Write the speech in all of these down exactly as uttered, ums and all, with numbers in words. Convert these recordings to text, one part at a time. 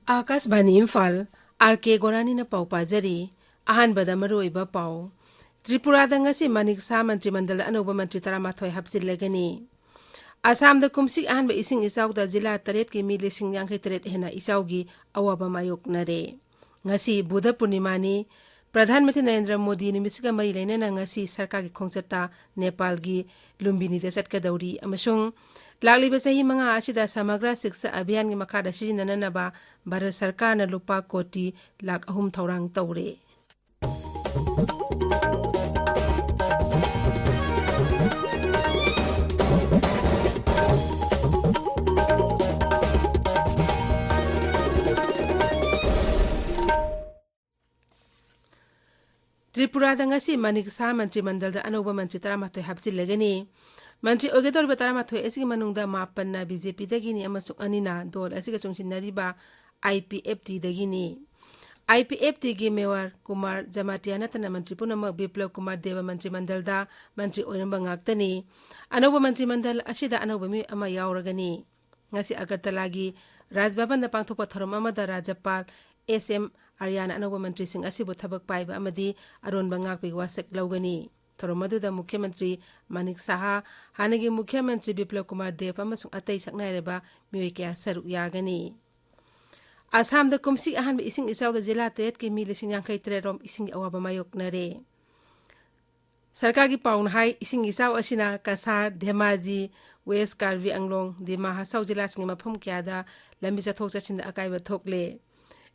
ꯑꯥꯀꯥꯁꯕꯥꯅꯤ Imphal, R ꯀꯦ ꯒꯣꯔꯥꯅꯤꯅ ꯄꯥꯎ ꯄꯥꯖꯔꯤ꯫ ꯑꯍꯥꯟꯕꯗ ꯃꯔꯨꯑꯣꯏꯕ ꯄꯥꯎ꯫ ꯇ꯭ꯔꯤꯄꯨꯔꯥꯗ ꯉꯁꯤ ꯃꯥꯅꯤꯛ ꯁꯥꯍ ꯃꯟꯇ꯭ꯔꯤ ꯃꯟꯗꯜꯗ ꯑꯅꯧꯕ ꯃꯟꯇ꯭ꯔꯤ ꯇꯔꯥꯃꯥꯊꯣꯏ ꯍꯥꯞꯆꯤꯜꯂꯒꯅꯤ꯫ ꯑꯁꯥꯝꯗ ꯀꯨꯝꯁꯤ ꯑꯍꯥꯟꯕ ꯏꯁꯤꯡ ꯏꯆꯥꯎꯗ ꯖꯤꯂꯥ ꯇꯔꯦꯠꯀꯤ ꯃꯤ ꯂꯤꯁꯤꯡ ꯌꯥꯡꯈꯩ ꯇꯔꯦꯠ ꯍꯦꯟꯅ ꯏꯆꯥꯎꯒꯤ ꯑꯋꯥꯕ ꯃꯥꯌꯣꯛꯅꯔꯦ꯫ ꯉꯁꯤ ꯕꯨꯙ ꯄꯨꯔꯅꯤꯃꯥꯅꯤ꯫ ꯄ꯭ꯔꯙꯥꯟ ꯃꯟꯇ꯭ꯔꯤ ꯅꯔꯦꯟꯗ꯭ꯔ ꯃꯣꯗꯤ ꯅꯨꯃꯤꯠꯁꯤꯒ ꯃꯔꯤ ꯂꯩꯅꯅ ꯉꯁꯤ ꯁꯔꯀꯥꯔꯒꯤ ꯈꯣꯡꯆꯠꯇ ꯅꯦꯄꯥꯜꯒꯤ ꯂꯨꯝꯕꯤꯅꯤꯗ ꯆꯠꯀꯗꯧꯔꯤ ꯑꯃꯁꯨꯡ ꯂꯥꯛꯂꯤꯕ ꯆꯍꯤ ꯃꯉꯥ ꯑꯁꯤꯗ ꯁꯃꯒ꯭ꯔ ꯁꯤꯛꯁꯥ ꯑꯚꯤꯌꯥꯟꯒꯤ ꯃꯈꯥꯗ ꯁꯤꯖꯤꯟꯅꯅꯅꯕ ꯚꯥꯔꯠ ꯁꯔꯀꯥꯔꯅ ꯂꯨꯄꯥ ꯀꯣꯇꯤ ꯂꯥꯈ ꯑꯍꯨꯝ ꯊꯧꯔꯥꯡ ꯇꯧꯔꯦ꯫ ꯇ꯭ꯔꯤꯄꯨꯔꯥꯗ ꯉꯁꯤ ꯃꯥꯅꯤꯛ ꯁꯥꯍ ꯃꯟꯇ꯭ꯔꯤ ꯃꯟꯗꯜꯗ ꯑꯅꯧꯕ ꯃꯟꯇ꯭ꯔꯤ ꯇꯔꯥꯃꯥꯊꯣꯏ ꯍꯥꯞꯆꯤꯜꯂꯒꯅꯤ꯫ ꯃꯟꯇ꯭ꯔꯤ ꯑꯣꯏꯒꯗꯧꯔꯤꯕ ꯇꯔꯥꯃꯥꯊꯣꯏ ꯑꯁꯤꯒꯤ ꯃꯅꯨꯡꯗ ꯃꯥꯄꯟꯅ ꯕꯤ ꯖꯦ ꯄꯤꯗꯒꯤꯅꯤ ꯑꯃꯁꯨꯡ ꯑꯅꯤꯅ ꯗꯣꯜ ꯑꯁꯤꯒ ꯆꯨꯡꯁꯤꯟꯅꯔꯤꯕ I P F ꯇꯤꯗꯒꯤꯅꯤ꯫ I P F ꯇꯤꯒꯤ ꯃꯦꯋꯥꯔ ꯀꯨꯃꯥꯔ ꯖꯃꯥꯇꯤꯌꯥ ꯅꯠꯇꯅ ꯃꯟꯇ꯭ꯔꯤ ꯄꯨꯝꯅꯃꯛ ꯕꯤꯄ꯭ꯂꯕ ꯀꯨꯃꯥꯔ ꯗꯦꯕ ꯃꯟꯇ꯭ꯔꯤ ꯃꯟꯗꯜꯗ ꯃꯟꯇ꯭ꯔꯤ ꯑꯣꯏꯔꯝꯕ ꯉꯥꯛꯇꯅꯤ꯫ ꯑꯅꯧꯕ ꯃꯟꯇ꯭ꯔꯤ ꯃꯟꯗꯜ ꯑꯁꯤꯗ ꯑꯅꯧꯕ ꯃꯤꯑꯣꯏ ꯑꯃ ꯌꯥꯎꯔꯒꯅꯤ꯫ ꯉꯁꯤ ꯑꯒꯔꯇꯂꯥꯒꯤ ꯔꯥꯖ ꯚꯕꯟꯗ ꯄꯥꯡꯊꯣꯛꯄ ꯊꯧꯔꯝ ꯑꯃꯗ ꯔꯥꯖ꯭ꯌꯄꯥꯜ ꯑꯦꯁ ꯑꯦꯝ ꯑꯥꯔꯌꯥꯅ ꯑꯅꯧꯕ ꯃꯟꯇ꯭ꯔꯤꯁꯤꯡ ꯑꯁꯤꯕꯨ ꯊꯕꯛ ꯄꯥꯏꯕ ꯑꯃꯗꯤ ꯑꯔꯣꯟꯕ ꯉꯥꯛꯄꯒꯤ ꯋꯥꯁꯛ ꯂꯧꯒꯅꯤ꯫ ꯊꯧꯔꯝ ꯑꯗꯨꯗ ꯃꯨꯈ꯭ꯌ ꯃꯟꯇ꯭ꯔꯤ ꯃꯥꯅꯤꯛ ꯁꯥꯍꯥ, ꯍꯥꯟꯅꯒꯤ ꯃꯨꯈ꯭ꯌ ꯃꯟꯇ꯭ꯔꯤ ꯕꯤꯄ꯭ꯂꯕ ꯀꯨꯃꯥꯔ ꯗꯦꯕ ꯑꯃꯁꯨꯡ ꯑꯇꯩ ꯁꯛꯅꯥꯏꯔꯕ ꯃꯤꯑꯣꯏ ꯀꯌꯥ ꯁꯔꯨꯛ ꯌꯥꯒꯅꯤ꯫ ꯑꯁꯥꯝꯗ ꯀꯨꯝꯁꯤ ꯑꯍꯥꯟꯕ ꯏꯁꯤꯡ ꯏꯆꯥꯎꯗ ꯖꯤꯂꯥ ꯇꯔꯦꯠꯀꯤ ꯃꯤ ꯂꯤꯁꯤꯡ ꯌꯥꯡꯈꯩ ꯇꯔꯦꯠ ꯔꯣꯝ ꯏꯁꯤꯡꯒꯤ ꯑꯋꯥꯕ ꯃꯥꯌꯣꯛꯅꯔꯦ꯫ ꯁꯔꯀꯥꯔꯒꯤ ꯄꯥꯎꯅ ꯍꯥꯏ, ꯏꯁꯤꯡ ꯏꯆꯥꯎ ꯑꯁꯤꯅ ꯀꯁꯥꯔ, ꯙꯦꯃꯥꯖꯤ, ꯋꯦꯁ ꯀꯥꯔꯕꯤ ꯑꯪꯂꯣꯡ, ꯗꯤꯃꯥ ꯍꯁꯥꯎ ꯖꯤꯂꯥꯁꯤꯡꯒꯤ ꯃꯐꯝ ꯀꯌꯥꯗ ꯂꯝꯕꯤ ꯆꯠꯊꯣꯛ ꯆꯠꯁꯤꯟꯗ ꯑꯀꯥꯏꯕ ꯊꯣꯛꯂꯦ꯫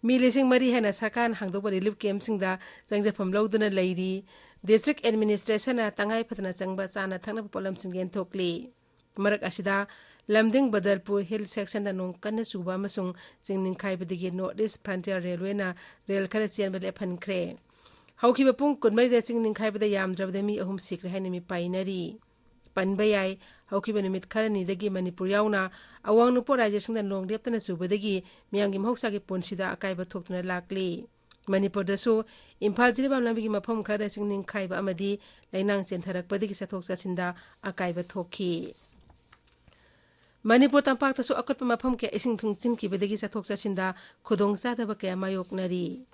ꯃꯤ ꯂꯤꯁꯤꯡ ꯃꯔꯤ ꯍꯦꯟꯅ ꯁꯔꯀꯥꯔꯅ ꯍꯥꯡꯗꯣꯛꯄ ꯔꯤꯂꯤꯐ ꯀꯦꯝꯞꯁꯤꯡꯗ ꯆꯪꯖꯐꯝ ꯂꯧꯗꯨꯅ ꯂꯩꯔꯤ꯫ ꯗꯤꯁꯇ꯭ꯔꯤꯛ ꯑꯦꯗꯃꯤꯅꯤꯁꯇ꯭ꯔꯦꯁꯟꯅ ꯇꯉꯥꯏ ꯐꯗꯅ ꯆꯪꯕ ꯆꯥꯅ ꯊꯛꯅꯕ ꯄꯣꯠꯂꯝꯁꯤꯡ ꯌꯦꯟꯊꯣꯛꯂꯤ꯫ ꯃꯔꯛ ꯑꯁꯤꯗ, ꯂꯝꯗꯤꯡ ꯕꯗꯜꯄꯨꯔ ꯍꯤꯜ ꯁꯦꯛꯁꯟꯗ ꯅꯣꯡ ꯀꯟꯅ ꯆꯨꯕ ꯑꯃꯁꯨꯡ ꯆꯤꯡ ꯅꯤꯡꯈꯥꯏꯕꯗꯒꯤ ꯅꯣꯔꯠ ꯏꯁ ꯐ꯭ꯔꯟꯇꯤꯌꯔ ꯔꯦꯜꯋꯦꯅ ꯔꯦꯜ ꯈꯔ ꯆꯦꯟꯕ ꯂꯦꯞꯍꯟꯈ꯭ꯔꯦ꯫ ꯍꯧꯈꯤꯕ ꯄꯨꯡ ꯀꯨꯟꯃꯔꯤꯗ ꯆꯤꯡ ꯅꯤꯡꯈꯥꯏꯕꯗ ꯌꯥꯝꯗ꯭ꯔꯕꯗ ꯃꯤ ꯑꯍꯨꯝ ꯁꯤꯈ꯭ꯔꯦ ꯍꯥꯏꯅ ꯃꯤꯄꯥꯏꯅꯔꯤ꯫ ꯄꯟꯕ ꯌꯥꯏ꯫ ꯍꯧꯈꯤꯕ ꯅꯨꯃꯤꯠ ꯈꯔꯅꯤꯗꯒꯤ ꯃꯅꯤꯄꯨꯔ ꯌꯥꯎꯅ ꯑꯋꯥꯡ ꯅꯣꯡꯄꯣꯛ ꯔꯥꯖ꯭ꯌꯁꯤꯡꯗ ꯅꯣꯡ ꯂꯦꯞꯇꯅ ꯆꯨꯕꯗꯒꯤ ꯃꯤꯌꯥꯝꯒꯤ ꯃꯍꯧꯁꯥꯒꯤ ꯄꯨꯟꯁꯤꯗ ꯑꯀꯥꯏꯕ ꯊꯣꯛꯇꯨꯅ ꯂꯥꯛꯂꯤ꯫ ꯃꯅꯤꯄꯨꯔꯗꯁꯨ ꯏꯝꯐꯥꯜ ꯖꯤꯔꯤꯕꯥꯝ ꯂꯝꯕꯤꯒꯤ ꯃꯐꯝ ꯈꯔꯗ ꯏꯁꯤꯡ ꯅꯤꯡꯈꯥꯏꯕ ꯑꯃꯗꯤ ꯂꯩꯅꯥꯡ ꯆꯦꯟꯊꯔꯛꯄꯗꯒꯤ ꯆꯠꯊꯣꯛ ꯆꯠꯁꯤꯟꯗ ꯑꯀꯥꯏꯕ ꯊꯣꯛꯈꯤ꯫ ꯃꯅꯤꯄꯨꯔ ꯇꯝꯄꯥꯛꯇꯁꯨ ꯑꯀꯨꯠꯄ ꯃꯐꯝ ꯀꯌꯥ ꯏꯁꯤꯡ ꯊꯨꯝꯖꯤꯟꯈꯤꯕꯗꯒꯤ ꯆꯠꯊꯣꯛ ꯆꯠꯁꯤꯟꯗ ꯈꯨꯗꯣꯡꯆꯥꯗꯕ ꯀꯌꯥ ꯃꯥꯌꯣꯛꯅꯔꯤ꯫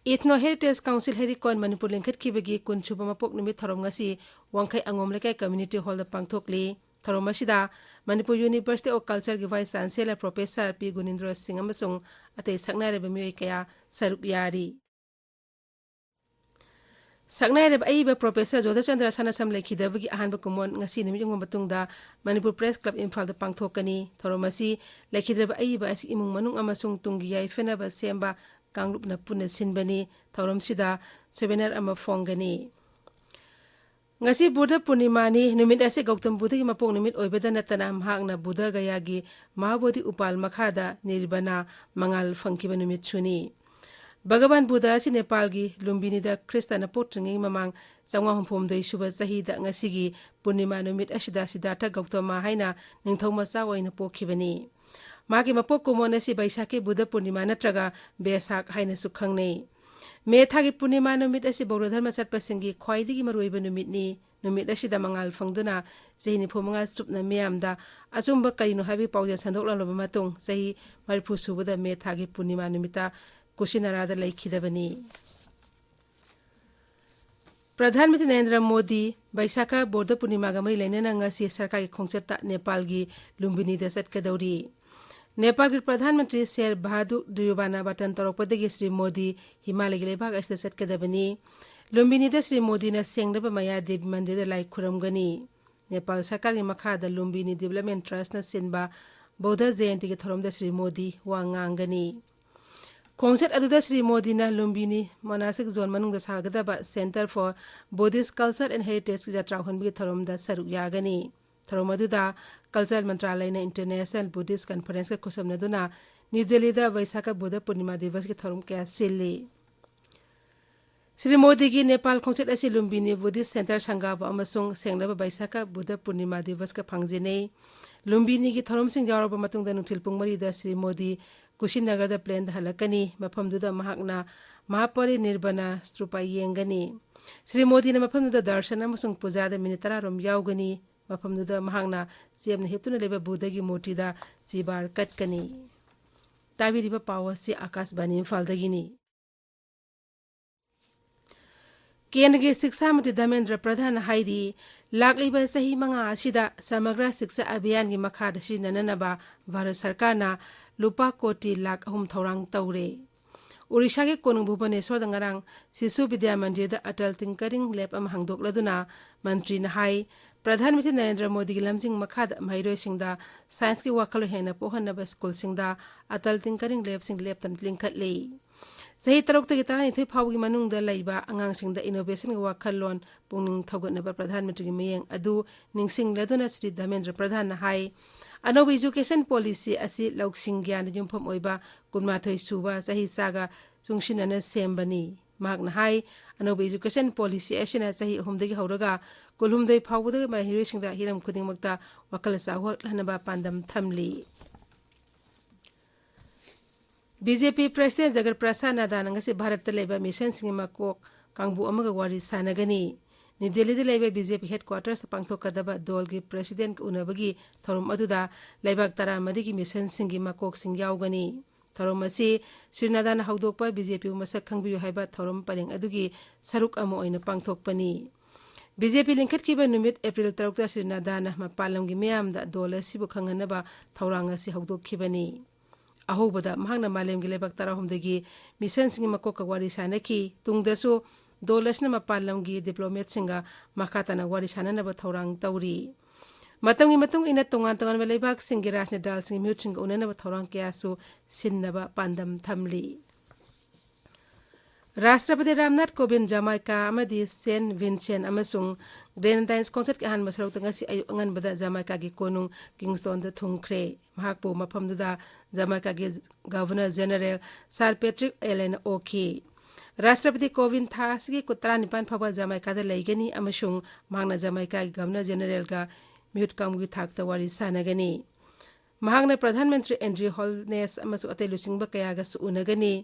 Ethno Heritage Council ꯍꯦꯔꯤꯀꯣꯟ ꯃꯅꯤꯄꯨꯔ ꯂꯤꯡꯈꯠꯈꯤꯕꯒꯤ ꯀꯨꯟꯁꯨꯕ ꯃꯄꯣꯛ ꯅꯨꯃꯤꯠ ꯊꯧꯔꯝ ꯉꯁꯤ ꯋꯥꯡꯈꯩ ꯑꯉꯣꯝ ꯂꯩꯀꯥꯏ community hall ꯗ ꯄꯥꯡꯊꯣꯛꯂꯤ꯫ ꯊꯧꯔꯝ ꯑꯁꯤꯗ Manipur University of Culture ꯒꯤ Vice Chancellor Professor ꯄꯤ ꯒꯨꯅꯤꯟꯗ꯭ꯔꯣ ꯁꯤꯡ ꯑꯃꯁꯨꯡ ꯑꯇꯩ ꯁꯛꯅꯥꯏꯔꯕ ꯃꯤꯑꯣꯏ ꯀꯌꯥ ꯁꯔꯨꯛ ꯌꯥꯔꯤ꯫ ꯁꯛꯅꯥꯏꯔꯕ ꯑꯏꯕ Professor ꯖꯣꯙꯆꯟꯗ꯭ꯔ ꯁꯅꯥꯁꯝ ꯂꯩꯈꯤꯗꯕꯒꯤ ꯑꯍꯥꯟꯕ ꯀꯨꯝꯑꯣꯟ ꯉꯁꯤ ꯅꯨꯃꯤꯠ ꯌꯨꯡꯕ ꯃꯇꯨꯡꯗ Manipur Press Club ꯏꯝꯐꯥꯜꯗ ꯄꯥꯡꯊꯣꯛꯀꯅꯤ꯫ ꯊꯧꯔꯝ ꯑꯁꯤ ꯂꯩꯈꯤꯗ꯭ꯔꯕ ꯑꯏꯕ ꯑꯁꯤ ꯏꯃꯨꯡ ꯃꯅꯨꯡ ꯑꯃꯁꯨꯡ ꯇꯨꯡꯒꯤ ꯌꯥꯏꯐꯅꯕ ꯁꯦꯝꯕ ꯀꯥꯡꯂꯨꯞꯅ ꯄꯨꯟꯅ ꯁꯤꯟꯕꯅꯤ꯫ ꯊꯧꯔꯝꯁꯤꯗ souvenir ꯑꯃ ꯐꯣꯡꯒꯅꯤ꯫ ꯉꯁꯤ ꯕꯨꯙ ꯄꯨꯔꯅꯤꯃꯥꯅꯤ꯫ ꯅꯨꯃꯤꯠ ꯑꯁꯤ ꯒꯧꯇꯝ ꯕꯨꯙꯒꯤ ꯃꯄꯣꯛ ꯅꯨꯃꯤꯠ ꯑꯣꯏꯕꯗ ꯅꯠꯇꯅ ꯃꯍꯥꯛꯅ ꯕꯨꯙ ꯒꯌꯥꯒꯤ ꯃꯍꯥꯕꯣꯙꯤ ꯎꯄꯥꯜ ꯃꯈꯥꯗ ꯅꯤꯔꯕꯥꯅ ꯃꯉꯥꯜ ꯐꯪꯈꯤꯕ ꯅꯨꯃꯤꯠꯁꯨꯅꯤ꯫ ꯚꯒꯕꯥꯟ ꯕꯨꯙ ꯑꯁꯤ ꯅꯦꯄꯥꯜꯒꯤ ꯂꯨꯝꯕꯤꯅꯤꯗ ꯈ꯭ꯔꯤꯁꯇꯅ ꯄꯣꯛꯇ꯭ꯔꯤꯉꯩ ꯃꯃꯥꯡ ꯆꯥꯝꯃꯉꯥ ꯍꯨꯝꯐꯨ ꯍꯨꯝꯗꯣꯏ ꯁꯨꯕ ꯆꯍꯤꯗ ꯉꯁꯤꯒꯤ ꯄꯨꯔꯅꯤꯃꯥ ꯅꯨꯃꯤꯠ ꯑꯁꯤꯗ ꯁꯤꯗꯥꯔꯊ ꯒꯧꯇꯃ ꯍꯥꯏꯅ ꯅꯤꯡꯊꯧ ꯃꯆꯥ ꯑꯣꯏꯅ ꯄꯣꯛꯈꯤꯕꯅꯤ꯫ ꯃꯥꯒꯤ ꯃꯄꯣꯛ ꯀꯨꯝꯑꯣꯟ ꯑꯁꯤ ꯕꯩꯁꯥꯈꯤ ꯕꯨꯙ ꯄꯨꯔꯅꯤꯃꯥ ꯅꯠꯇ꯭ꯔꯒ ꯕꯦꯁꯥꯈ ꯍꯥꯏꯅꯁꯨ ꯈꯪꯅꯩ꯫ ꯃꯦ ꯊꯥꯒꯤ ꯄꯨꯔꯅꯤꯃꯥ ꯅꯨꯃꯤꯠ ꯑꯁꯤ ꯕꯧꯗ ꯙꯔꯃ ꯆꯠꯄꯁꯤꯡꯒꯤ ꯈ꯭ꯋꯥꯏꯗꯒꯤ ꯃꯔꯨꯑꯣꯏꯕ ꯅꯨꯃꯤꯠꯅꯤ꯫ ꯅꯨꯃꯤꯠ ꯑꯁꯤꯗ ꯃꯉꯥꯜ ꯐꯪꯗꯨꯅ ꯆꯍꯤ ꯅꯤꯐꯨ ꯃꯉꯥ ꯆꯨꯞꯅ ꯃꯤꯌꯥꯝꯗ ꯑꯆꯨꯝꯕ ꯀꯔꯤꯅꯣ ꯍꯥꯏꯕꯒꯤ ꯄꯥꯎꯖꯦꯜ ꯁꯟꯗꯣꯛꯂꯝꯂꯕ ꯃꯇꯨꯡ, ꯆꯍꯤ ꯃꯔꯤꯐꯨ ꯁꯨꯕꯗ ꯃꯦ ꯊꯥꯒꯤ ꯄꯨꯔꯅꯤꯃꯥ ꯅꯨꯃꯤꯠꯇ ꯀꯨꯁꯤꯅꯔꯥꯗ ꯂꯩꯈꯤꯗꯕꯅꯤ꯫ ꯄ꯭ꯔꯙꯥꯟ ꯃꯟꯇ꯭ꯔꯤ ꯅꯔꯦꯟꯗ꯭ꯔ ꯃꯣꯗꯤ ꯕꯩꯁꯥꯈ ꯕꯧꯗ ꯄꯨꯔꯅꯤꯃꯥꯒ ꯃꯔꯤ ꯂꯩꯅꯅ ꯉꯁꯤ ꯁꯔꯀꯥꯔꯒꯤ ꯈꯣꯡꯆꯠꯇ ꯅꯦꯄꯥꯜꯒꯤ ꯂꯨꯝꯕꯤꯅꯤꯗ ꯆꯠꯀꯗꯧꯔꯤ꯫ ꯅꯦꯄꯥꯜꯒꯤ ꯄ꯭ꯔꯙꯥꯟ ꯃꯟꯇ꯭ꯔꯤ ꯁꯦꯔ ꯕꯍꯥꯗꯨꯔ ꯗꯦꯎꯕꯥꯅ ꯕꯥꯇꯟ ꯇꯧꯔꯛꯄꯗꯒꯤ ꯁ꯭ꯔꯤ ꯃꯣꯗꯤ ꯍꯤꯃꯥꯂꯌꯒꯤ ꯂꯩꯕꯥꯛ ꯑꯁꯤꯗ ꯆꯠꯀꯗꯕꯅꯤ꯫ ꯂꯨꯝꯕꯤꯅꯤꯗ ꯁ꯭ꯔꯤ ꯃꯣꯗꯤꯅ ꯁꯦꯡꯂꯕ ꯃꯌꯥ ꯗꯦꯕꯤ ꯃꯟꯗꯤꯔꯗ ꯂꯥꯏ ꯈꯨꯔꯨꯝꯒꯅꯤ꯫ ꯅꯦꯄꯥꯜ ꯁꯔꯀꯥꯔꯒꯤ ꯃꯈꯥꯗ ꯂꯨꯝꯕꯤꯅꯤ Development Trust ꯅ ꯁꯤꯟꯕ ꯕꯧꯗ ꯖꯌꯟꯇꯤꯒꯤ ꯊꯧꯔꯝꯗ ꯁ꯭ꯔꯤ ꯃꯣꯗꯤ ꯋꯥ ꯉꯥꯡꯒꯅꯤ꯫ ꯈꯣꯡꯆꯠ ꯑꯗꯨꯗ ꯁ꯭ꯔꯤ ꯃꯣꯗꯤꯅ ꯂꯨꯝꯕꯤꯅꯤ ꯃꯣꯅꯥꯁꯇꯤꯛ ꯖꯣꯟ ꯃꯅꯨꯡꯗ ꯁꯥꯒꯗꯕ Centre for Buddhist Culture and Heritage ꯖꯇ꯭ꯔꯥ ꯍꯣꯟꯕꯒꯤ ꯊꯧꯔꯝꯗ ꯁꯔꯨꯛ ꯌꯥꯒꯅꯤ꯫ ꯊꯧꯔꯝ ꯑꯗꯨꯗ ꯀꯜꯆꯔ ꯃꯟꯇ꯭ꯔꯥꯂꯌꯅ International Buddhist Conference ꯀ ꯈꯨꯠꯁꯝꯅꯗꯨꯅ ꯅ꯭ꯌꯨ ꯗꯦꯜꯂꯤꯗ ꯕꯩꯁꯥꯈ ꯕꯨꯙ ꯄꯨꯔꯅꯤꯃꯥ ꯗꯤꯕꯁꯀꯤ ꯊꯧꯔꯝ ꯀꯌꯥ ꯁꯤꯜꯂꯤ꯫ ꯁ꯭ꯔꯤ ꯃꯣꯗꯤꯒꯤ ꯅꯦꯄꯥꯜ ꯈꯣꯡꯆꯠ ꯑꯁꯤ ꯂꯨꯝꯕꯤꯅꯤ ꯕꯨꯙꯤꯁ ꯁꯦꯟꯇꯔ ꯁꯪꯒꯥꯕ ꯑꯃꯁꯨꯡ ꯁꯦꯡꯂꯕ ꯕꯩꯁꯥꯈ ꯕꯨꯙ ꯄꯨꯔꯅꯤꯃꯥ ꯗꯤꯕꯁꯀ ꯐꯪꯖꯤꯟꯅꯩ꯫ ꯂꯨꯝꯕꯤꯅꯤꯒꯤ ꯊꯧꯔꯝꯁꯤꯡ ꯌꯥꯎꯔꯕ ꯃꯇꯨꯡꯗ ꯅꯨꯡꯊꯤꯜ ꯄꯨꯡ ꯃꯔꯤꯗ ꯁ꯭ꯔꯤ ꯃꯣꯗꯤ ꯀꯨꯁꯤꯅꯒꯔꯗ ꯄ꯭ꯂꯦꯟꯗ ꯍꯜꯂꯛꯀꯅꯤ꯫ ꯃꯐꯝꯗꯨꯗ ꯃꯍꯥꯛꯅ ꯃꯍꯥꯄꯔꯤꯅꯤꯔꯕꯅ ꯁ꯭ꯇꯨꯄꯥ ꯌꯦꯡꯒꯅꯤ꯫ ꯁ꯭ꯔꯤ ꯃꯣꯗꯤꯅ ꯃꯐꯝꯗꯨꯗ ꯗꯔꯁꯟ ꯑꯃꯁꯨꯡ ꯄꯨꯖꯥꯗ ꯃꯤꯅꯤꯠ ꯇꯔꯥꯔꯣꯝ ꯌꯥꯎꯒꯅꯤ꯫ ꯃꯐꯝꯗꯨꯗ ꯃꯍꯥꯛꯅ ꯆꯦꯞꯅ ꯍꯤꯞꯇꯨꯅ ꯂꯩꯕ ꯕꯨꯙꯒꯤ ꯃꯨꯔꯇꯤꯗ ꯆꯤꯕꯥꯔ ꯀꯠꯀꯅꯤ꯫ ꯇꯥꯕꯤꯔꯤꯕ ꯄꯥꯎ ꯑꯁꯤ ꯑꯥꯀꯥꯁꯕꯥꯅꯤ ꯏꯝꯐꯥꯜꯗꯒꯤꯅꯤ꯫ ꯀꯦꯟꯗ꯭ꯔꯒꯤ ꯁꯤꯛꯁꯥ ꯃꯟꯇ꯭ꯔꯤ ꯙꯔꯃꯦꯟꯗ꯭ꯔ ꯄ꯭ꯔꯙꯥꯟꯅ ꯍꯥꯏꯔꯤ, ꯂꯥꯛꯂꯤꯕ ꯆꯍꯤ ꯃꯉꯥ ꯑꯁꯤꯗ ꯁꯃꯒ꯭ꯔ ꯁꯤꯛꯁꯥ ꯑꯚꯤꯌꯥꯟꯒꯤ ꯃꯈꯥꯗ ꯁꯤꯖꯤꯟꯅꯅꯅꯕ ꯚꯥꯔꯠ ꯁꯔꯀꯥꯔꯅ ꯂꯨꯄꯥ ꯀꯣꯇꯤ ꯂꯥꯈ ꯑꯍꯨꯝ ꯊꯧꯔꯥꯡ ꯇꯧꯔꯦ꯫ ꯑꯣꯔꯤꯁꯥꯒꯤ ꯀꯣꯅꯨꯡ ꯚꯨꯕꯅꯦꯁꯣꯔꯗ ꯉꯔꯥꯡ ꯁꯤꯁꯨ ꯕꯤꯗ꯭ꯌꯥ ꯃꯟꯗꯤꯔꯗ ꯑꯇꯜ ꯇꯤꯡꯀꯔꯤꯡ ꯂꯦꯕ ꯑꯃ ꯍꯥꯡꯗꯣꯛꯂꯗꯨꯅ ꯃꯟꯇ꯭ꯔꯤꯅ ꯍꯥꯏ, ꯄ꯭ꯔꯙꯥꯟ ꯃꯟꯇ꯭ꯔꯤ ꯅꯔꯦꯟꯗ꯭ꯔ ꯃꯣꯗꯤꯒꯤ ꯂꯝꯖꯤꯡ ꯃꯈꯥꯗ ꯃꯍꯩꯔꯣꯏꯁꯤꯡꯗ ꯁꯥꯏꯟꯁꯀꯤ ꯋꯥꯈꯜꯂꯣꯟ ꯍꯦꯟꯅ ꯄꯣꯛꯍꯟꯅꯕ ꯁ꯭ꯀꯨꯜꯁꯤꯡꯗ ꯑꯇꯜ ꯇꯤꯡꯀꯔꯤꯡ ꯂꯦꯕꯁꯤꯡ ꯂꯦꯞꯇꯅ ꯂꯤꯡꯈꯠꯂꯤ꯫ ꯆꯍꯤ ꯇꯔꯨꯛꯇꯒꯤ ꯇꯔꯥꯅꯤꯊꯣꯏ ꯐꯥꯎꯕꯒꯤ ꯃꯅꯨꯡꯗ ꯂꯩꯕ ꯑꯉꯥꯡꯁꯤꯡꯗ ꯏꯅꯣꯚꯦꯁꯟꯒꯤ ꯋꯥꯈꯜꯂꯣꯟ ꯄꯨꯛꯅꯤꯡ ꯊꯧꯒꯠꯅꯕ ꯄ꯭ꯔꯙꯥꯟ ꯃꯟꯇ꯭ꯔꯤꯒꯤ ꯃꯤꯠꯌꯦꯡ ꯑꯗꯨ ꯅꯤꯡꯁꯤꯡꯂꯗꯨꯅ ꯁ꯭ꯔꯤ ꯙꯔꯃꯦꯟꯗ꯭ꯔ ꯄ꯭ꯔꯙꯥꯟꯅ ꯍꯥꯏ, ꯑꯅꯧꯕ ꯏꯖꯨꯀꯦꯁꯟ ꯄꯣꯂꯤꯁꯤ ꯑꯁꯤ ꯂꯧꯁꯤꯡ ꯒ꯭ꯌꯥꯟꯗ ꯌꯨꯝꯐꯝ ꯑꯣꯏꯕ ꯀꯨꯟꯃꯥꯊꯣꯏ ꯁꯨꯕ ꯆꯍꯤ ꯆꯥꯒ ꯆꯨꯡꯁꯤꯟꯅꯅ ꯁꯦꯝꯕꯅꯤ꯫ ꯃꯍꯥꯛꯅ ꯍꯥꯏ, ꯑꯅꯧꯕ ꯏꯖꯨꯀꯦꯁꯟ ꯄꯣꯂꯤꯁꯤ ꯑꯁꯤꯅ ꯆꯍꯤ ꯑꯍꯨꯝꯗꯒꯤ ꯍꯧꯔꯒ ꯀꯨꯟꯍꯨꯝꯗꯣꯏ ꯐꯥꯎꯕꯗ ꯃꯍꯩꯔꯣꯏꯁꯤꯡꯗ ꯍꯤꯔꯝ ꯈꯨꯗꯤꯡꯃꯛꯇ ꯋꯥꯈꯜ ꯆꯥꯎꯍꯠꯍꯟꯅꯕ ꯄꯥꯟꯗꯝ ꯊꯝꯂꯤ꯫ ꯕꯤ ꯖꯦ ꯄꯤ ꯄ꯭ꯔꯁꯤꯗꯦꯟ ꯖꯒꯠ ꯄ꯭ꯔꯁꯥꯗ ꯅꯗꯥꯅ ꯉꯁꯤ ꯚꯥꯔꯠꯇ ꯂꯩꯕ ꯃꯤꯁꯟꯁꯤꯡꯒꯤ ꯃꯀꯣꯛ ꯀꯥꯡꯕꯨ ꯑꯃꯒ ꯋꯥꯔꯤ ꯁꯥꯟꯅꯒꯅꯤ꯫ ꯅ꯭ꯌꯨ ꯗꯦꯜꯂꯤꯗ ꯂꯩꯕ ꯕꯤ ꯖꯦ ꯄꯤ ꯍꯦꯗꯀ꯭ꯋꯥꯇꯔꯁꯇ ꯄꯥꯡꯊꯣꯛꯀꯗꯕ ꯗꯣꯜꯒꯤ ꯄ꯭ꯔꯁꯤꯗꯦꯟꯒ ꯎꯅꯕꯒꯤ ꯊꯧꯔꯝ ꯑꯗꯨꯗ ꯂꯩꯕꯥꯛ ꯇꯔꯥꯃꯔꯤꯒꯤ ꯃꯤꯁꯟꯁꯤꯡꯒꯤ ꯃꯀꯣꯛꯁꯤꯡ ꯌꯥꯎꯒꯅꯤ꯫ ꯊꯧꯔꯝ ꯑꯁꯤ ꯁ꯭ꯔꯤ ꯅꯗꯥꯅ ꯍꯧꯗꯣꯛꯄ ꯕꯤ ꯖꯦ ꯄꯤꯕꯨ ꯃꯁꯛ ꯈꯪꯕꯤꯌꯨ ꯍꯥꯏꯕ ꯊꯧꯔꯝ ꯄꯔꯦꯡ ꯑꯗꯨꯒꯤ ꯁꯔꯨꯛ ꯑꯃ ꯑꯣꯏꯅ ꯄꯥꯡꯊꯣꯛꯄꯅꯤ꯫ ꯕꯤ ꯖꯦ ꯄꯤ ꯂꯤꯡꯈꯠꯈꯤꯕ ꯅꯨꯃꯤꯠ ꯑꯦꯄ꯭ꯔꯤꯜ ꯇꯔꯨꯛꯇ ꯁ꯭ꯔꯤ ꯅꯗꯥꯅ ꯃꯄꯥꯟ ꯂꯝꯒꯤ ꯃꯤꯌꯥꯝꯗ ꯗꯣꯜ ꯑꯁꯤꯕꯨ ꯈꯪꯍꯟꯅꯕ ꯊꯧꯔꯥꯡ ꯑꯁꯤ ꯍꯧꯗꯣꯛꯈꯤꯕꯅꯤ꯫ ꯑꯍꯧꯕꯗ ꯃꯍꯥꯛꯅ ꯃꯥꯂꯦꯝꯒꯤ ꯂꯩꯕꯥꯛ ꯇꯔꯥꯍꯨꯝꯗꯣꯏꯒꯤ ꯃꯤꯁꯟꯁꯤꯡꯒꯤ ꯃꯀꯣꯛꯀ ꯋꯥꯔꯤ ꯁꯥꯅꯈꯤ꯫ ꯇꯨꯡꯗꯁꯨ ꯗꯣꯜ ꯑꯁꯤꯅ ꯃꯄꯥꯟ ꯂꯝꯒꯤ ꯗꯤꯄ꯭ꯂꯣꯃꯦꯠꯁꯤꯡꯒ ꯃꯈꯥ ꯇꯥꯅ ꯋꯥꯔꯤ ꯁꯥꯅꯅꯕ ꯊꯧꯔꯥꯡ ꯇꯧꯔꯤ꯫ ꯃꯇꯝꯒꯤ ꯃꯇꯨꯡ ꯏꯟꯅ ꯇꯣꯉꯥꯟ ꯇꯣꯉꯥꯟꯕ ꯂꯩꯕꯥꯛꯁꯤꯡꯒꯤ ꯔꯥꯖꯅꯤꯇꯥꯜꯁꯤꯡꯒꯤ ꯃꯤꯍꯨꯠꯁꯤꯡꯒ ꯎꯅꯅꯕ ꯊꯧꯔꯥꯡ ꯀꯌꯥꯁꯨ ꯁꯤꯟꯅꯕ ꯄꯥꯟꯗꯝ ꯊꯝꯂꯤ꯫ ꯔꯥꯁꯇ꯭ꯔꯄꯇꯤ ꯔꯥꯝꯅꯥꯊ ꯀꯣꯕꯤꯟ ꯖꯃꯥꯏꯀꯥ ꯑꯃꯗꯤ ꯁꯦꯟ ꯚꯤꯟꯁꯦꯟ ꯑꯃꯁꯨꯡ ꯒ꯭ꯔꯦꯅꯥꯗꯥꯏꯟꯁ ꯈꯣꯡꯆꯠꯀꯤ ꯑꯍꯥꯟꯕ ꯁꯔꯨꯛꯇ ꯉꯁꯤ ꯑꯌꯨꯛ ꯑꯉꯟꯕꯗ ꯖꯃꯥꯏꯀꯥꯒꯤ ꯀꯣꯅꯨꯡ ꯀꯤꯡꯁꯇꯣꯟꯗ ꯊꯨꯡꯈ꯭ꯔꯦ꯫ ꯃꯍꯥꯛꯄꯨ ꯃꯐꯝꯗꯨꯗ ꯖꯃꯥꯏꯀꯥꯒꯤ ꯒꯚꯔꯅꯔ ꯖꯦꯅꯔꯦꯜ ꯁꯥꯔ ꯄꯦꯇ꯭ꯔꯤꯛ ꯑꯦꯂꯦꯟꯅ ꯑꯣꯛꯈꯤ꯫ ꯔꯥꯁꯇ꯭ꯔꯄꯇꯤ ꯀꯣꯕꯤꯟꯗ ꯊꯥ ꯑꯁꯤꯒꯤ ꯀꯨꯟ ꯇꯔꯥꯅꯤꯄꯥꯟ ꯐꯥꯎꯕ ꯖꯃꯥꯏꯀꯥꯗ ꯂꯩꯒꯅꯤ ꯑꯃꯁꯨꯡ ꯃꯍꯥꯛꯅ ꯖꯃꯥꯏꯀꯥꯒꯤ ꯒꯚꯔꯅꯔ ꯖꯦꯅꯔꯦꯜꯒ ꯃꯤꯍꯨꯠ ꯀꯥꯡꯕꯨꯒꯤ ꯊꯥꯛꯇ ꯋꯥꯔꯤ ꯁꯥꯟꯅꯒꯅꯤ꯫ ꯃꯍꯥꯛꯅ ꯄ꯭ꯔꯙꯥꯟ ꯃꯟꯇ꯭ꯔꯤ ꯑꯦꯟꯗ꯭ꯔꯤ ꯍꯣꯜꯅꯦꯁ ꯑꯃꯁꯨꯡ ꯑꯇꯩ ꯂꯨꯆꯤꯡꯕ ꯀꯌꯥꯒꯁꯨ ꯎꯅꯒꯅꯤ꯫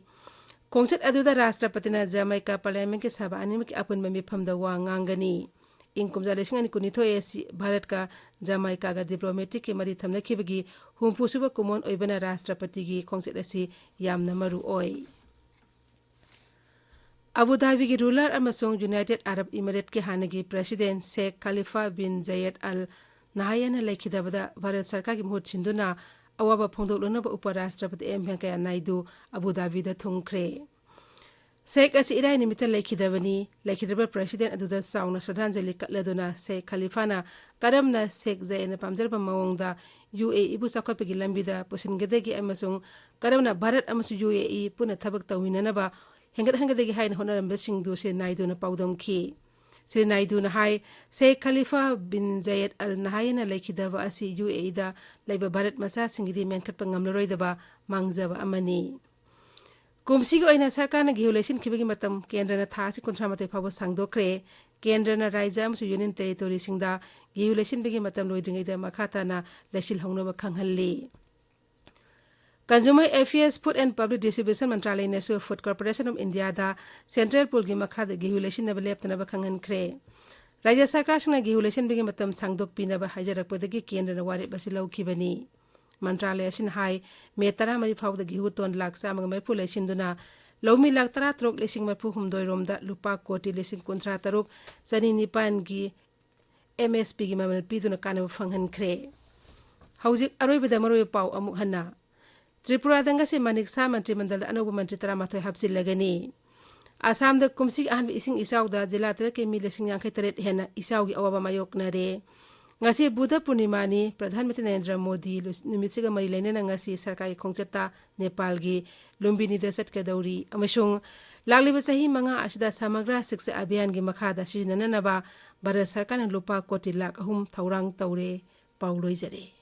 ꯈꯣꯡꯆꯠ ꯑꯗꯨꯗ ꯔꯥꯁꯇ꯭ꯔꯄꯇꯤꯅ ꯖꯃꯥꯏꯀꯥ ꯄꯥꯔꯂꯤꯌꯥꯃꯦꯟꯠꯀꯤ ꯁꯚꯥ ꯑꯅꯤꯃꯛꯀꯤ ꯑꯄꯨꯟꯕ ꯃꯤꯐꯝꯗ ꯋꯥ ꯉꯥꯡꯒꯅꯤ꯫ ꯏꯪ ꯀꯨꯝꯖꯥ ꯂꯤꯁꯤꯡ ꯑꯅꯤ ꯀꯨꯟꯅꯤꯊꯣꯏ ꯑꯁꯤ ꯚꯥꯔꯠꯀ ꯖꯃꯥꯏꯀꯥꯒ ꯗꯤꯄ꯭ꯂꯣꯃꯦꯇꯤꯛꯀꯤ ꯃꯔꯤ ꯊꯝꯅꯈꯤꯕꯒꯤ ꯍꯨꯝꯐꯨꯁꯨꯕ ꯀꯨꯝꯑꯣꯟ ꯑꯣꯏꯕꯅ ꯔꯥꯁꯇ꯭ꯔꯄꯇꯤꯒꯤ ꯈꯣꯡꯆꯠ ꯑꯁꯤ ꯌꯥꯝꯅ ꯃꯔꯨ ꯑꯣꯏ꯫ ꯑꯕꯨ ꯙꯥꯕꯤꯒꯤ ꯔꯨꯂꯔ ꯑꯃꯁꯨꯡ ꯌꯨꯅꯥꯏꯇꯦꯗ ꯑꯔꯕ ꯏꯃꯤꯔꯦꯠꯀꯤ ꯍꯥꯟꯅꯒꯤ ꯄ꯭ꯔꯦꯁꯤꯗꯦꯟꯠ ꯁꯦꯈ ꯈꯂꯤꯐꯥ ꯕꯤꯟ ꯖꯌꯦꯗ ꯑꯜ ꯅꯍꯥꯌꯥꯟꯅ ꯂꯩꯈꯤꯗꯕꯗ ꯚꯥꯔꯠ ꯁꯔꯀꯥꯔꯒꯤ ꯃꯍꯨꯠ ꯁꯤꯟꯗꯨꯅ ꯑꯋꯥꯕ ꯐꯣꯡꯗꯣꯛꯂꯨꯅꯕ ꯎꯄ ꯔꯥꯁꯇ꯭ꯔꯄꯇꯤ ꯑꯦꯝ ꯚꯦꯡꯀꯌꯥ ꯅꯥꯏꯗꯨ ꯑꯕꯨ ꯙꯥꯕꯤꯗ ꯊꯨꯡꯈ꯭ꯔꯦ꯫ ꯁꯦꯈ ꯑꯁꯤ ꯏꯔꯥꯏ ꯅꯨꯃꯤꯠꯇ ꯂꯩꯈꯤꯗꯕꯅꯤ꯫ ꯂꯩꯈꯤꯗ꯭ꯔꯕ ꯄ꯭ꯔꯦꯁꯤꯗꯦꯟꯠ ꯑꯗꯨꯗ ꯆꯥꯎꯅ ꯁ꯭ꯔꯗꯥꯟꯖꯂꯤ ꯀꯠꯂꯗꯨꯅ ꯁꯦꯈ ꯈꯂꯤꯐꯥꯅ ꯀꯔꯝꯅ ꯁꯦꯈ ꯖꯌꯦꯗꯅ ꯄꯥꯝꯖꯔꯕ ꯃꯑꯣꯡꯗ ꯌꯨ ꯑꯦ ꯏꯕꯨ ꯆꯥꯎꯈꯠꯄꯒꯤ ꯂꯝꯕꯤꯗ ꯄꯨꯁꯤꯟꯒꯗꯒꯦ ꯑꯃꯁꯨꯡ ꯀꯔꯝꯅ ꯚꯥꯔꯠ ꯑꯃꯁꯨꯡ ꯌꯨ ꯑꯦ ꯏ ꯄꯨꯟꯅ ꯊꯕꯛ ꯇꯧꯃꯤꯟꯅꯅꯕ ꯍꯦꯟꯒꯠꯍꯟꯒꯗꯒꯦ ꯍꯥꯏꯅ ꯍꯣꯠꯅꯔꯝꯕꯁꯤꯡꯗꯨ ꯁ꯭ꯔꯤ ꯅꯥꯏꯗꯨꯅ ꯄꯥꯎꯗꯝꯈꯤ꯫ ꯁ꯭ꯔꯤ ꯅꯥꯏꯗꯨꯅ ꯍꯥꯏ, ꯁꯦꯈ ꯈꯂꯤꯐꯥ ꯕꯤꯟ ꯖꯌꯦꯗ ꯑꯜ ꯅꯍꯥꯌꯥꯟꯅ ꯂꯩꯈꯤꯗꯕ ꯑꯁꯤ ꯌꯨ ꯑꯦ ꯏꯗ ꯂꯩꯕ ꯚꯥꯔꯠ ꯃꯆꯥꯁꯤꯡꯒꯤꯗꯤ ꯃꯦꯟꯈꯠꯄ ꯉꯝꯂꯔꯣꯏꯗꯕ ꯃꯥꯡꯖꯕ ꯑꯃꯅꯤ꯫ ꯀꯨꯝꯁꯤꯒꯤ ꯑꯣꯏꯅ ꯁꯔꯀꯥꯔꯅ ꯒꯦꯍꯨ ꯂꯩꯁꯤꯟꯈꯤꯕꯒꯤ ꯃꯇꯝ ꯀꯦꯟꯗ꯭ꯔꯅ ꯊꯥ ꯑꯁꯤ ꯀꯨꯟꯊ꯭ꯔꯥ ꯃꯥꯊꯣꯏ ꯐꯥꯎꯕ ꯁꯥꯡꯗꯣꯛꯈ꯭ꯔꯦ꯫ ꯀꯦꯟꯗ꯭ꯔꯅ ꯔꯥꯏꯖ꯭ꯌ ꯑꯃꯁꯨꯡ ꯌꯨꯅꯤꯌꯟ ꯇꯦꯔꯤꯇꯣꯔꯤꯁꯤꯡꯗ ꯒꯦꯍꯨ ꯂꯩꯁꯤꯟꯕꯒꯤ ꯃꯇꯝ ꯂꯣꯏꯗ꯭ꯔꯤꯉꯩꯗ ꯃꯈꯥ ꯇꯥꯅ ꯂꯩꯁꯤꯜꯍꯧꯅꯕ ꯈꯪꯍꯜꯂꯤ꯫ Consumer Affairs, Food and Public Distribution ꯃꯟꯇ꯭ꯔꯥꯂꯌꯅꯁꯨ Food Corporation of Indiaꯗ central poolꯒꯤ ꯃꯈꯥꯗ ꯒꯦꯍꯨ ꯂꯩꯁꯤꯟꯅꯕ ꯂꯦꯞꯇꯅꯕ ꯈꯪꯍꯟꯈ꯭ꯔꯦ꯫ ꯔꯥꯏꯖ꯭ꯌ ꯁꯔꯀꯥꯔꯁꯤꯡꯅ ꯒꯦꯍꯨ ꯂꯩꯁꯤꯟꯕꯒꯤ ꯃꯇꯝ ꯁꯥꯡꯗꯣꯛꯄꯤꯅꯕ ꯍꯥꯏꯖꯔꯛꯄꯗꯒꯤ ꯀꯦꯟꯗ꯭ꯔꯅ ꯋꯥꯔꯦꯞ ꯑꯁꯤ ꯂꯧꯈꯤꯕꯅꯤ꯫ ꯃꯟꯇ꯭ꯔꯥꯂꯌ ꯑꯁꯤꯅ ꯍꯥꯏ, ꯃꯦ ꯇꯔꯥꯃꯔꯤ ꯐꯥꯎꯕꯗ ꯒꯦꯍꯨ ꯇꯣꯟ ꯂꯥꯈ ꯆꯥꯝꯃꯒ ꯃꯔꯤꯐꯨ ꯂꯩꯁꯤꯟꯗꯨꯅ ꯂꯧꯃꯤ ꯂꯥꯈ ꯇꯔꯥꯇꯔꯨꯛ ꯂꯤꯁꯤꯡ ꯃꯔꯤꯐꯨ ꯍꯨꯝꯗꯣꯏ ꯔꯣꯝꯗ ꯂꯨꯄꯥ ꯀꯣꯇꯤ ꯂꯤꯁꯤꯡ ꯀꯨꯟꯊ꯭ꯔꯥ ꯇꯔꯨꯛ ꯆꯅꯤ ꯅꯤꯄꯥꯟꯒꯤ ꯑꯦꯝ ꯑꯦꯁ ꯄꯤꯒꯤ ꯃꯃꯜ ꯄꯤꯗꯨꯅ ꯀꯥꯟꯅꯕ ꯐꯪꯍꯟꯈ꯭ꯔꯦ꯫ ꯍꯧꯖꯤꯛ ꯑꯔꯣꯏꯕꯗ ꯃꯔꯨꯑꯣꯏꯕ ꯄꯥꯎ ꯑꯃꯨꯛ ꯍꯟꯅ꯫ ꯇ꯭ꯔꯤꯄꯨꯔꯥꯗ ꯉꯁꯤ ꯃꯥꯅꯤꯛ ꯁꯥꯍ ꯃꯟꯇ꯭ꯔꯤ ꯃꯟꯗꯜꯗ ꯑꯅꯧꯕ ꯃꯟꯇ꯭ꯔꯤ ꯇꯔꯥꯃꯥꯊꯣꯏ ꯍꯥꯞꯆꯤꯜꯂꯒꯅꯤ꯫ ꯑꯁꯥꯝꯗ ꯀꯨꯝꯁꯤꯒꯤ ꯑꯍꯥꯟꯕ ꯏꯁꯤꯡ ꯏꯆꯥꯎꯗ ꯖꯤꯂꯥ ꯇꯔꯦꯠꯀꯤ ꯃꯤ ꯂꯤꯁꯤꯡ ꯌꯥꯡꯈꯩ ꯇꯔꯦꯠ ꯍꯦꯟꯅ ꯏꯆꯥꯎꯒꯤ ꯑꯋꯥꯕ ꯃꯥꯌꯣꯛꯅꯔꯦ꯫ ꯉꯁꯤ ꯕꯨꯙ ꯄꯨꯔꯅꯤꯃꯥꯅꯤ꯫ ꯄ꯭ꯔꯙꯥꯟ ꯃꯟꯇ꯭ꯔꯤ ꯅꯔꯦꯟꯗ꯭ꯔ ꯃꯣꯗꯤ ꯂꯨ-, ꯅꯨꯃꯤꯠꯁꯤꯒ ꯃꯔꯤ ꯂꯩꯅꯅ ꯉꯁꯤ ꯁꯔꯀꯥꯔꯒꯤ ꯈꯣꯡꯆꯠꯇ ꯅꯦꯄꯥꯜꯒꯤ ꯂꯨꯝꯕꯤꯅꯤꯗ ꯆꯠꯀꯗꯧꯔꯤ ꯑꯃꯁꯨꯡ ꯂꯥꯛꯂꯤꯕ ꯆꯍꯤ ꯃꯉꯥ ꯑꯁꯤꯗ ꯁꯃꯒ꯭ꯔꯥ ꯁꯤꯛꯁꯥ ꯑꯚꯤꯌꯥꯟꯒꯤ ꯃꯈꯥꯗ ꯁꯤꯖꯤꯟꯅꯅꯅꯕ ꯚꯥꯔꯠ ꯁꯔꯀꯥꯔꯅ ꯂꯨꯄꯥ ꯀꯣꯇꯤ ꯂꯥꯈ ꯑꯍꯨꯝ ꯊꯧꯔꯥꯡ ꯇꯧꯔꯦ꯫ ꯄꯥꯎ ꯂꯣꯏꯖꯔꯦ꯫